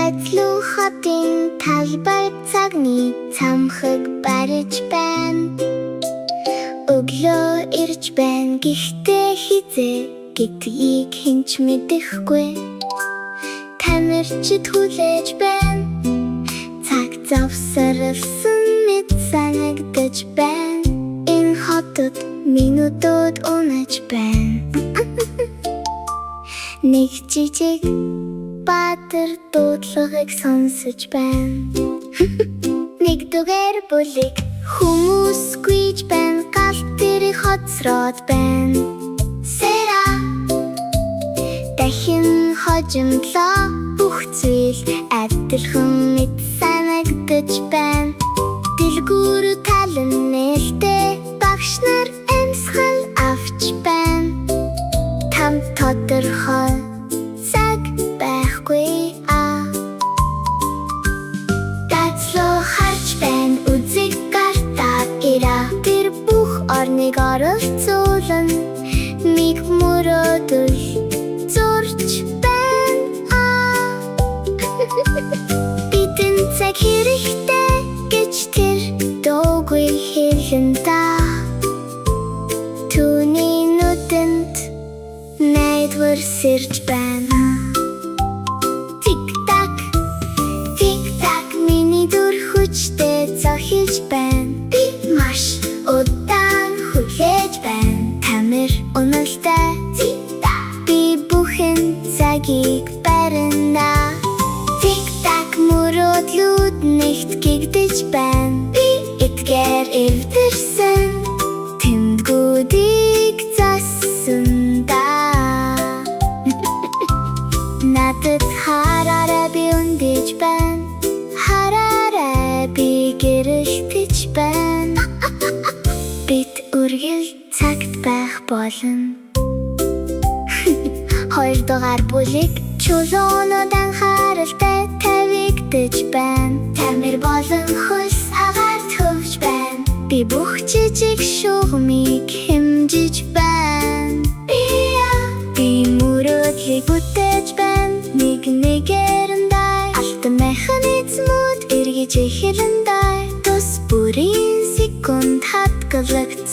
Дадлуу хотын талбай цагны цамхаг барьж байна. Өглөө ирж байна, гэхдээ хэзээ гэдгийг хэн ч мэдэхгүй. Тамирчид хүлээж байна. Цаг завсарласан мэт санагдаж байна. Энэ хотод минутууд унаж байна. Нэг жижиг баатар дуудлагыг сонсож байна. Нэгдүгээр бүлэг. Хүмүүс гүйж байна, галт тэрэг хоцроод байна. Сэра дахин хожимдлоо, бүх зүйл адилхан мэт санагдаж байна. Дэлгүүр талан нээлттэй, багш нар амьсгал авч байна. Там тодорхой цаг байхгүй а. Дадлуу харж байна, үзэг гартаа ира. Тэр бүх орныг оролцуулан нэг мөрөөдөл зурж байна. Бидэнд цаг хэрэгтэй гэж тэр дуугүй хэлнэ да. Түүний нүдэнд найдвар сэрж байна. Тик так, тик так, миний зүрх хүчтэй цохилж байна. Би маш удаан хүлээж байна. Тамир уналтай. Тик так. Би бүхэн цагийг барина. Тик так, мөрөөдлүүд нэгт гэгдэж байна. Би эдгээр эвдэрсэн тэмдгүүдийг зассан да. Надад хараарай, би өндөж байна. Хараарай, би гэрэлтэж байна. Бид үргэлж цагт байх болно. Хоёрдугаар бүлэг. Чулуунууд анхааралтай тавигдаж байна. Тамир болон хөлс агаарт хөвж байна. Би бүх жижиг шугамыг хэмжиж байна. Би мөрөөдлийг бүтээж байна. Нэг нэгээр нь алтан механизмууд эргэж эхэлнэ. Тус бүрийн секунд хадгалагдсан.